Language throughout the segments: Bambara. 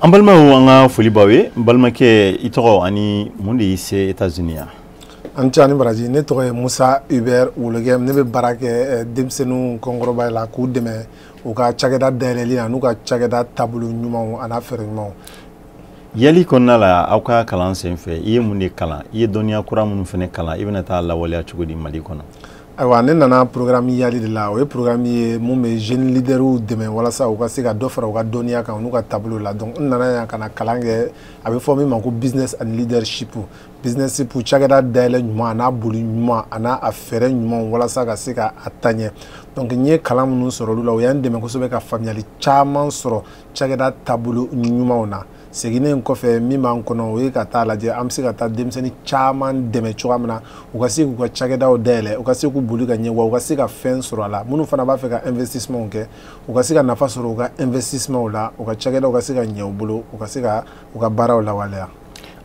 An balimaw, an ka foli b'aw ye. N balimakɛ, i tɔgɔ ani mun de y'i se États-Unis yan? An ca ni baraji. Ne tɔgɔ ye Musa Hubert Wologɛ. Ne bɛ baara kɛ denmisɛnninw kɔnkɔrɔba la, k'u dɛmɛ u ka cakɛda dayɛlɛli la n'u ka cakɛda taabolo ɲumanw a n'a fɛɛrɛ ɲumanw. YALI kɔnɔna la, aw ka kalan sen fɛ, i ye mun de kalan? I ye dɔnniya kura minnu fana kalan, i bɛna taa lawaleya cogo di Mali kɔnɔ? Ayiwa, ne nana programme YALI de la. O ye programme ye mun bɛ jeune leaders dɛmɛ walasa u ka se ka dɔ fara u ka dɔnniya kan n'u ka taabolo la. Donc n nana yan ka na kalan kɛ, a bɛ fɔ min ma ko business and leadership. Business, cakɛda dayɛlɛ ɲuman a n'a boli ɲuman a n'a a fɛɛrɛ ɲuman walasa ka se ka a taɲɛ. Donc n ye kalan minnu sɔrɔ olu la, o y'an dɛmɛ kosɛbɛ ka faamuyali caman sɔrɔ cakɛda taabolo ɲumanw na. Seginnen kɔfɛ, min b'an kɔnɔ, o ye ka taa lajɛ an bɛ se ka taa denmisɛnnin caman dɛmɛ cogoya min na, u ka se k'u ka cakɛdaw dayɛlɛ, u ka se k'u boli ka ɲɛ, wa u ka se ka fɛn sɔrɔ a la. Minnu fana b'a fɛ ka investissement kɛ, u ka se ka nafa sɔrɔ u ka investissement la, u ka cakɛdaw ka se ka ɲɛ u bolo, u ka se ka u ka baaraw lawaleya.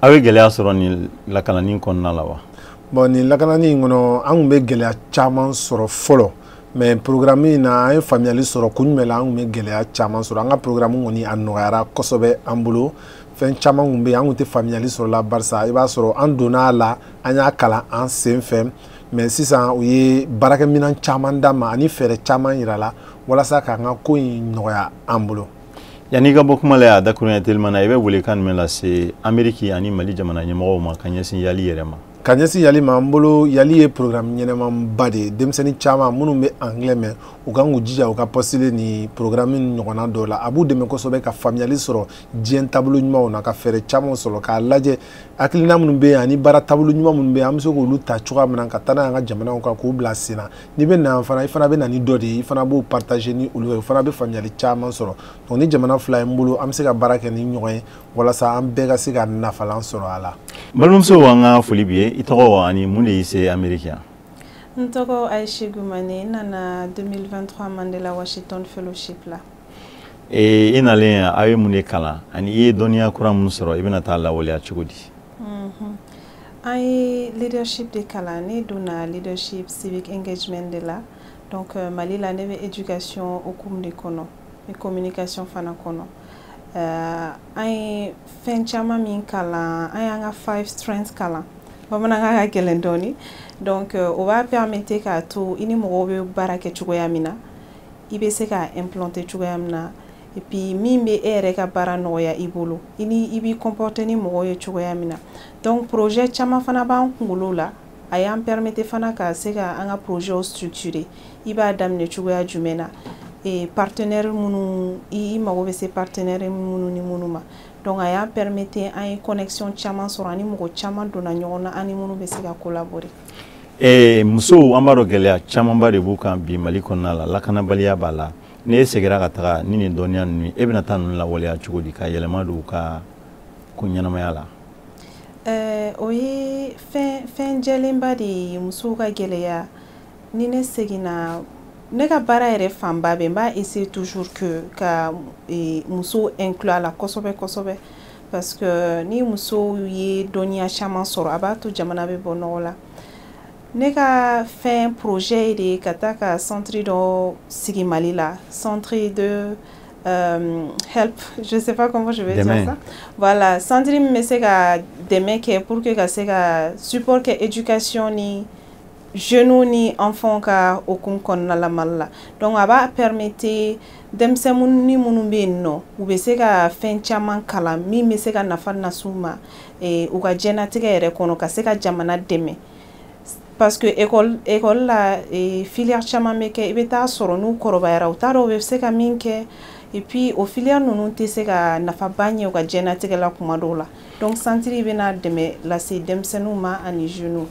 Aw ye gɛlɛya sɔrɔ nin lakanani kɔnɔna la wa? Bon, nin lakanani in kɔnɔ, an tun bɛ gɛlɛya caman sɔrɔ fɔlɔ, mais programme in na, an ye faamuyali sɔrɔ kun jumɛn la an tun bɛ gɛlɛya caman sɔrɔ. An ka programme kɔni, a nɔgɔyara kosɛbɛ an bolo. Fɛn caman tun bɛ yen, an tun tɛ faamuyali sɔrɔ la, barisa i b'a sɔrɔ an donna a la, an y'a kalan an sen fɛ, mais sisan u ye baarakɛminɛn caman d'an ma ani fɛɛrɛ caman yira la walasa k'an ka ko in nɔgɔya an bolo. Yanni i ka bɔ kuma la yan, dakuruɲɛ teliman na, i bɛ welekan jumɛn lase Ameriki ani Mali jamana ɲɛmɔgɔw ma ka ɲɛsin YALI yɛrɛ ma? Ka ɲɛsin YALI ma, n bolo YALI ye programme ɲɛnɛmanba de ye. Denmisɛnnin caman minnu bɛ anglais mɛn, u kan k'u jija u ka postuler ni programme ɲɔgɔnna dɔw la. A b'u dɛmɛ kosɛbɛ ka faamuyali sɔrɔ diɲɛ taabolo ɲumanw na, ka fɛɛrɛ caman sɔrɔ, k'a lajɛ hakilina minnu bɛ yen ani baara taabolo ɲuman minnu bɛ yen, an bɛ se k'olu ta cogoya min na ka taa n'a ye an ka jamanaw kan, k'u bila sen na. N'i bɛ na yan fana, i fana bɛ na ni dɔ de ye, i fana b'o partager ni olu ye, o fana bɛ faamuyali caman sɔrɔ. Donc ni jamana fila ye n bolo, an bɛ se ka baara kɛ ni ɲɔgɔn ye walasa an bɛɛ ka se ka nafalan sɔrɔ a la. Balimamuso, an ka foli b'i ye. I tɔgɔ ani mun de y'i se Ameriki yan? N tɔgɔ Aïché Goumane. N nana 2023 Mandela Washington Fellowship la. I nalen yan, aw ye mun de kalan ani i ye dɔnniya kura mun sɔrɔ, i bɛna taa lawaleya cogo di? An ye leadership de kalan. Ne donna leadership civic engagement de la. Donc Mali la, ne bɛ éducation hokumu de kɔnɔ ni communication fana kɔnɔ. An ye fɛn caman min kalan, an y'an ka five strengths kalan. Bamanankan ka gɛlɛn dɔɔni. Donc o b'a permettre k'a to i ni mɔgɔw bɛ baara kɛ cogoya min na, i bɛ se ka implanter cogoya min na, et puis min bɛ e yɛrɛ ka baara nɔgɔya i bolo, i ni i b'i comporter ni mɔgɔw ye cogoya min na. Donc projet caman fana b'an kunkolo la. A y'an permettre fana ka se ka an ka projet structurer, i b'a daminɛ cogoya jumɛn na, et partenaire minnu i mago bɛ se partenaire minnu ni minnu ma. Donc a y'an permettre, an ye connexion caman sɔrɔ ani mɔgɔ caman donna ɲɔgɔn na, ani minnu bɛ se ka collaborer. Musow, an b'a dɔn gɛlɛya camanba de b'u kan bi Mali kɔnɔna la, lakanabaliya b'a la. N'e seginna ka taga ni nin dɔnniya ninnu ye, e bɛna taa ninnu lawaleya cogo di ka yɛlɛma don u ka ko ɲɛnamaya la? O ye fɛn jɛlenba de ye, musow ka gɛlɛya. Ni ne seginna, ne ka baara yɛrɛ fanba bɛ, n b'a essayer toujours que ka musow inclure a la kosɛbɛ kosɛbɛ, parce que ni musow ye dɔnniya caman sɔrɔ, a b'a to jamana bɛ bɔ nɔgɔ la. Ne ka fɛn projet ye de ka taa ka centre dɔ sigi Mali la, centre de help, je sais pas comment je vais dire ça. Voilà, centre min bɛ se ka dɛmɛ kɛ pour que ka se ka support kɛ éducation ni jeunes ni enfants ka hokumu kɔnɔna la Mali la. Donc a b'a permettre denmisɛnnin minnu bɛ yen nɔ, u bɛ se ka fɛn caman kalan min bɛ se ka nafa las'u ma u ka diɲɛlatigɛ yɛrɛ kɔnɔ, ka se ka jamana dɛmɛ, parce que école la, filière caman bɛ kɛ, i bɛ taa sɔrɔ n'u kɔrɔbayara, u t'a dɔn u bɛ se ka min kɛ, et puis o filière ninnu tɛ se ka nafaba ɲɛ u ka diɲɛlatigɛ la kuma dɔw la. Donc centre bɛna dɛmɛ lase denmisɛnninw ma ani jeunes.